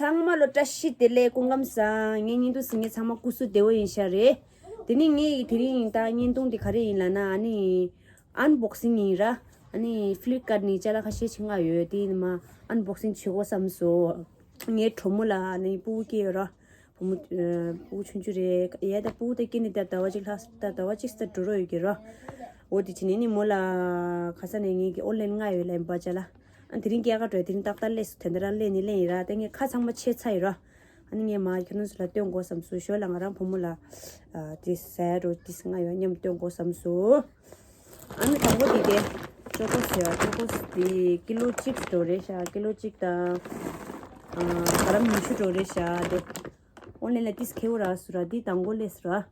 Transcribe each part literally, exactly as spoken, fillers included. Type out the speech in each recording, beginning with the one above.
ཚང་མ་ལོ་བཀྲ་ཤིས་བདེ་ལེགས། སྐུ་ཁམས་བཟང་། ངའི་བརྙན་ཐུང་གཟིགས་མཁན་ཚང་མ་སྐུ་གཟུགས་བདེ་པོ་ཡིན་ཤག་རེད། དེ་ནི་ངའི་དེ་རིང་ད་བརྙན་ཐུང་འདི་ག་རེ་ཡིན་ལབ་ན། ཨ་ནི་ཨན་བོག་སིང་ཡིན་ར། ཨ་ནི་ཕི་ལིབ་ཀར་ནས་ཅ་ལག་ཁ་ཤས་ཅིག་མངགས་ཡོད། དེ་ནི་མ་ཨན་བོག་སིང་བྱེད་དགོས་བསམ་སོང་། ངའི་གྲོགས་མོ་ལ་ཨ་ནི་སྤུ་གུ་སྐྱེས་ཡོད་ར། བུ་མོ་ཨ་སྤུ་གུ་ཆུང་ཆུང་རེད། ཡ་ད་སྤུ་གུ་ད་སྐྱེས་ནས་ད་ཟླ་བ་གཅིག་ལྷག་ད་ཟླ་བ་གཅིག་ཙམ་འགྲོ་རོགས་ཡོད་ཀྱི་ར། འོ་དེ་བྱས་ནས་ནི་མོ་ལ་ཁ་སང་ནས་ངས་ཀྱི་ཨོན་ལན་མངགས་ཡོད་ལབ་ཡིན་པ་ཅ་ལག་ཨ་དེ་རིང་སྐྱེལ་ག་འགྲོ་ཡ། དེ་རིང་ཏག་ཏག་སླེབས་སོང་། དེ་འདྲ་རང་སླེབས་ནི་སླེབས་ཡིན་ར། ད་ངས་ཁ་ཚང་མ་ཕྱེ་ཚར་ཡིན་ར། ཨ་ནི་ངས་མ་ཁྱོད་རང་ཚོ་ལ་སྟོན་དགོས་བསམ་སོང་། ཞོར་ལ་ང་རང་བུ་མོ་ལ་ཨ་དེ་ཟ་ཡ་རོ་དེ་མངགས་ཡོད། མཉམ་སྟོན་དགོས་བསམ་སོང་། ཨ་ནི་དང་པོ་དེ་དེ་ཅོ་ཀོ་ཟེར་བ། ཅོ་ཀོ་དེ་ཀི་ལོ་གཅིག་འགྲོ་རེད་ཤག་ཀི་ལོ་གཅིག་དང་ཨ་ག་རམ་ཉི་ཤུ་འགྲོ་རེད་ཤག་དེ་ཨོན་ལན་ལ་ཏིས་ཁེ་བོ་རག་སོང་ར། དེ་དང་པོ་སླེབས་སོང་ར།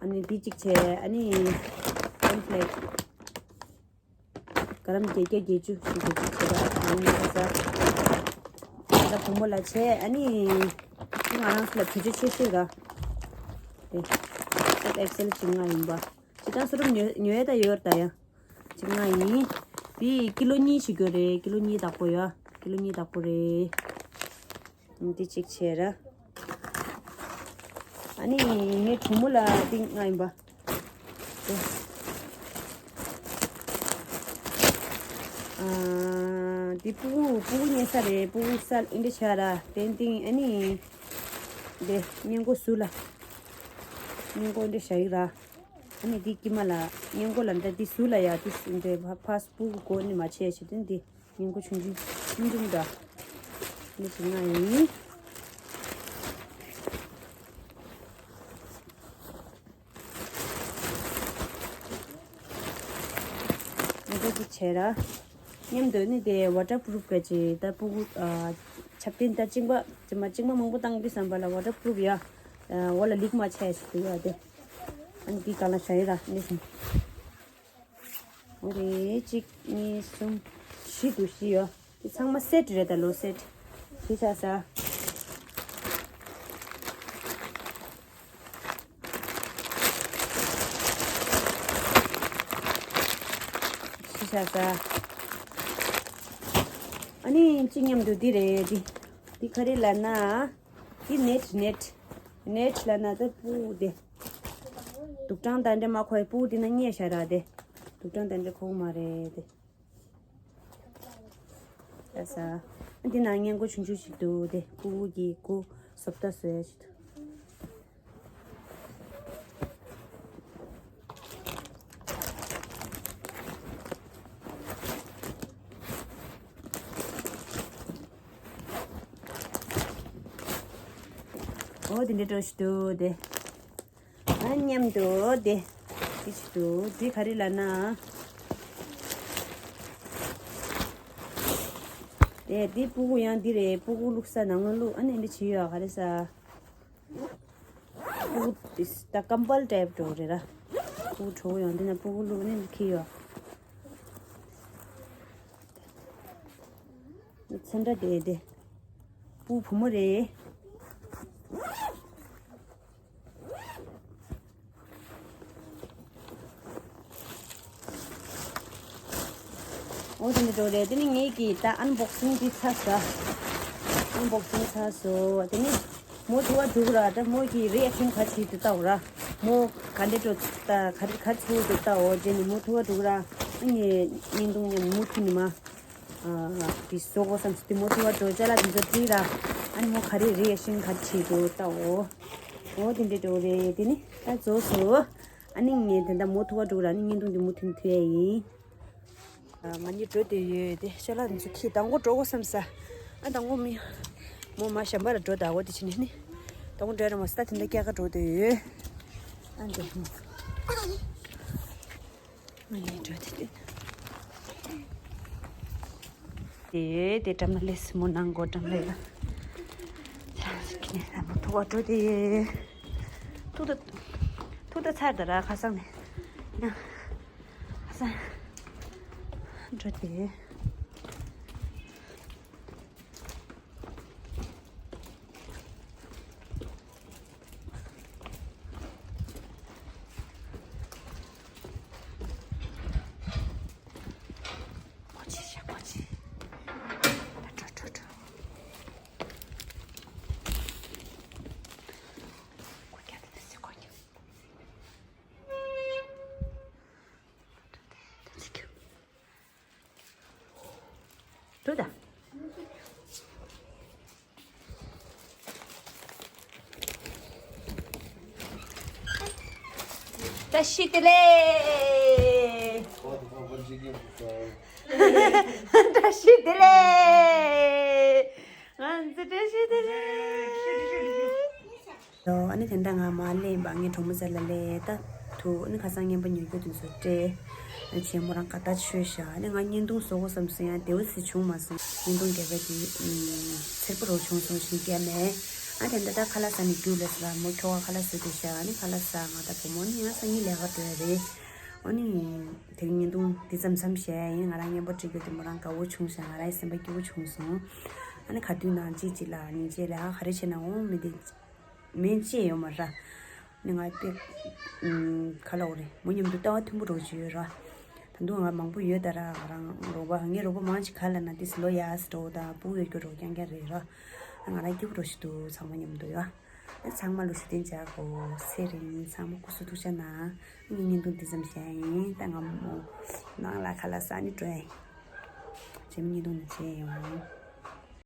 ཨ་ནི་དེ་གཅིག་བྱས། ཨ་ནི་ཀོན་ཕི་ལེག་ག་རམ་བརྒྱད་བརྒྱ་བརྒྱད་ཅུ་ཞིག་གི་བྱས་པ་ཡིན་ས། ད་བུ་མོ་ལ་བྱས། ཨ་ནི་ང་རང་ཚོ་ལ་བེད་སྤྱོད་ཆེ་ཤོས་ར། དེ་ཨེག་སེལ་གཅིག་མངགས་ཡིན་པ། ཇི་ལྟར་སོ་རུམ་ཉོ་ཉོ་ཡ་ད་ཡོད་ད་ཡ། གཅིག་མངགས་ཡིན། དེ་ཀི་ལོ་གཉིས་ཞིག་ཡོད་རེད། ཀི་ལོ་གཉིས་དག་པོ་ཡ། ཀི་ལོ་གཉིས་དག་པོ་རེད། འདི་གཅིག་བྱས་ར། ཨ་ནི་ངའི་གྲོགས་མོ་ལ་འདི་མངགས་ཡིན་པ། ཨ་འདི་སྤུ་གུ་སྤུ་གུ་ཉལ་ས་རེད། སྤུ་གུ་ས་ཨེ་འདྲ་བྱས་ར། དེ་འདི་ཨ་ནི་འདི་སྔས་མགོ་ཟུར་ལ། སྔས་མགོ་འདི་བཞག་ཡིག་ར། ཨ་ནི་འདི་དཀྱིལ་མ་ལ། སྔས་མགོ་ལ་འདྲ་འདི་ཟུར་ལ་ཡ། འདི་ཟུར་འདི་ཕ་ཕ་སྤུ་གུ་སྒོ་ནི་མ་ཆད་བྱེད་དུས་འདི། སྔས་མགོ་ཆུང་ཆུང་ཆུང་ཆུང་འདྲ། འདི་ཞིག་ང་ཡིན། འདི་འདི་བྱས་ར། མཉམ་དུ་ནི་དེ་ཝ་ཊར་པུ་རུབ་ག་ཅི་ད་སྤུ་གུ་ཨ་ཆབ་ཏིན་ད་གཅིན་པ་ཅི་མ་གཅིན་པ་མང་པོ་བཏང་དུས་ཙམ་པ་ལ་ཝ་ཊར་པུ་རུབ་ཡ། ཨ་འོ་ལ་ལིག་མ་ཆད་ཞིག་འདུག་ཡ་དེ། ཨ་ནི་འདི་གང་ལ་བྱ་ཡི་ར་འདི་བཞིན། འོ་རེད། གཅིག་གཉིས་གསུམ་བཞི་འདུག་བཞི་ཡོད། དེ་ཚང་མ་སེ་ཊི་རེད་ད་ལོ། སེ་ཊི་བཞི་ཆགས་ས། བཞི་ཆགས་ས། ཨ་ནི་གཅིག་མཉམ་དུ་འདི་རེད། འདི་འདི་ག་རེ་ལབ་ན། འདི་ནེ་ཊི་ནེ་ཊི་ནེ་ཊི་ལབ་ན་ད་སྤུ་དེ། དུག་སྦྲང་དང་འདྲ་མ་ཁོ་ཡི་སྤུ་དེ་ན་ཉེ་ཤ་ར་དེ། དུག་སྦྲང་དང་འདྲ་ཁོ་མ་རེད་དེ། ཡ་ས། འདི་ན་སྔས་མགོ་ཆུང་ཆུང་ཞིག་འདུག་དེ། སྤུ་གུ་གི་མགོ་བཟོ་ལྟ་བཟོ་ཡ་ཞིག་འདུག་འོ་དེ་འདྲ་འགྲོ་ཞིག་འདུག་དེ། ཨ་མཉམ་དུ་དེ། དེ་ཞིག་འདུག་དེ་ག་རེ་ལབ་ན། དེ་དེ་སྤུ་གུ་ཡང་འདི་རེད། སྤུ་གུ་བླུགས་ས་ནང་ལོགས་བླུགས། ཨ་ནི་འདི་བྱེད་ཡོད་ག་རེ་ཟ། སྤུ་གུ་ད་ཀམ་བལ་ཊའིབ་འདྲ་བོ་རེད་ར། སྤུ་གུ་བྲོ་བོ་ཡང་འདི་ན་སྤུ་གུ་བླུགས་ནས་འཁྱེར་ཡོད། འདི་ཚེ་འདྲ་དེ་དེ། སྤུ་གུ་བུ་མོ་རེད། འོ་དེ་འདྲ་འགྲོ་རེད། དེ་ནི་ངེད་ཀྱིས་ད་ཨན་བོག་སིང་འདི་ཚར་ས། ཨན་བོག་སིང་ཚར་སོང་། དེ་ནི་མོ་ཐུག་པ་འགྲོ་གི་ར། ད་མོ་གི་རི་ཨེག་ཤན་ག་རེ་བྱེད་འདུག་ལྟ་འོ་ར། མོ་ག་འདྲ་འགྲོ་ད་ག་རེ་ག་རེ་ཚུགས་འདུག་ལྟ་འོ། རྗེས་ནི་མོ་ཐུག་པ་འགྲོ་གི་ར། ཨ་ནི་བརྙན་ཐུང་མཉམ་མུ་མཐུད་ནས་མ། ཨ་དེ་བཟོ་དགོས་བསམ་སོང་། དེ་མོ་ཐུག་པ་འགྲོ་ཅ་ལག་དེ་ཚོ་བྲིས་ར། ཨ་ནི་མོ་ག་རེ་རི་ཨེག་ཤན་ག་རེ་བྱེད་འདུག་ལྟ་འོ། འོ་དེ་འདྲ་འགྲོ་རེད། དེ་ནི་ད་རྫོགས་སོང་། ཨ་ནི་ངས་དེ་འདྲ་མོ་ཐུག་པ་འགྲོ་གི་ར། ཨ་ནི་བརྙན་ཐུང་དེ་མུ་མཐུད་ནས་མཐུད་ཡ་ཡིན། ཨ་མ་ཉི་འགྲོ་བསྡད་ཡོད་དེ། ཅ་ལག་འདི་ཚོ་ཁྱེར་དང་པོ་འགྲོ་དགོས་བསམ་ས། ཨ་དང་པོ་མི་མོ་མ་གཞན་པ་ལ་འགྲོ་ད་འོ་དེ་བྱས་ནས་ནི། དང་པོ་འགྲོ་ར་མ་ས་དེ་འདྲ་སྐྱེལ་ག་འགྲོ་བསྡད་ཡོད། ཨ་འདི་མོ་མ་ཉི་འགྲོ་བསྡད་དེ། དེ་དེ་འགྲམ་ལ་སླེབས་སོང་། མོ་ནང་སྒོ་འགྲམ་ལ་ཡ། ཚང་ཞིག་ནས་ལ་མོ་ཐུག་པ་འགྲོ་བསྡད་ཡོད། ཐུག་ད་ཐུག་ད་ཚར་ད་ར་ཁ་སང་ནས། ཡང་ཁ་སང་འགྲོ་དེ། ཀོ་ཆི་ཤ་ཀོ་ཆི། ད་འགྲོ་འགྲོ་འགྲོ། བཀྲ་ཤིས་བདེ་ལེགས། བཀྲ་ཤིས་བདེ་ལེགས། ང་ཚོ་བཀྲ་ཤིས་བདེ་ལེགས། ཨ་ནི་དེ་འདྲ་ང་མ་ལེན་པ་ངའི་གྲོགས་མོ་ཚོ་ལ་ལས་ད་ཐུག་ཨ་ནི་ཁ་སང་རྔན་པ་ཉོ་རྒྱུ་དེ་ཚོ་སྤྲད། ཨ་ནི་ཆེན་མོ་རང་ག་ད་ཆོས་བཞག་ཨ་ནི་ང་བརྙན་ཐུང་བཟོ་དགོས་བསམ་སོང་ཡང་དེ་འུ་སི་བྱུང་མ་སོང་། བརྙན་ཐུང་རྒྱབ་པ་དེ་ཚེར་པོ་རོ་བྱུང་སོང་ཞིང་སྐྱ་མེད། ཨ་དེ་འདྲ་ད་ཁ་ལག་ཟ་ནས་རྒྱུགས་ལས་ལ་མོ་ཁྱོ་ག་ཁ་ལག་བཟོས་དེ་བཞག་ཨ་ནི་ཁ་ལག་ཟ་ང་ད་བུ་མོ་ནི་ཡང་སང་ཉིན་ལས་ཀ་འགྲོ་ཡ་རེད། ཨ་ནི་དེ་རིང་བརྙན་ཐུང་འདི་ཙམ་མཚམས་བཞག་ཡིན། ང་རང་རྔན་པ་སྤྲད་རྒྱུ་དེ་མོ་རང་དགའ་བོ་བྱུང་ཞིང་ང་རང་སེམས་པ་སྐྱིད་པོ་བྱུང་སོང་། ཨ་ནི་ག་དུས་ནང་གཅིག་གཅིག་ལ་ཉིན་གཅིག་ལ་ཨ་ག་རེ་བྱས་ན་འོང་མི་དེ་མིན་ཅི་ཡོད་མ་ར། ནི་ང་དཔེ་ཁ་ལོག་རེད། མོ་མཉམ་དུ་ལྟ་བ་མཐུན་པོ་རོགས་བྱོས་ར། ད་དུང་ང་མང་པོ་ཡོད་ད་ར། ང་རང་རོགས་པ་ངའི་རོགས་པ་མང་ཆེ་ག་ལ་ན་ཏིས་ལོ་ཡ་སི་འགྲོ་ད་སྤུ་གུ་ཡོད་རྒྱུ་རོགས་རྐྱང་རྐྱང་རེད་ར། ང་རང་སྐྱིད་པོ་རོགས་ཞིག་འདུག་ཚང་མ་མཉམ་དུ་ཡ། ཨ་ཚང་མ་ལོ་ཤུ་ཏན་ཅག་གོ་ཚེ་རིང་ཚང་མ་སྐུ་གཟུགས་ཐུགས་ཅག་ན། ངའི་བརྙན་ཐུང་འདི་ཙམ་བཞག་ཡིན། ད་ང་མོ་ནང་ལ་ཁ་ལག་ཟ་ནི་འགྲོ་ཡིན། རྗེས་མའི་བརྙན་ཐུང་ནས་མཇལ་ཡོང་།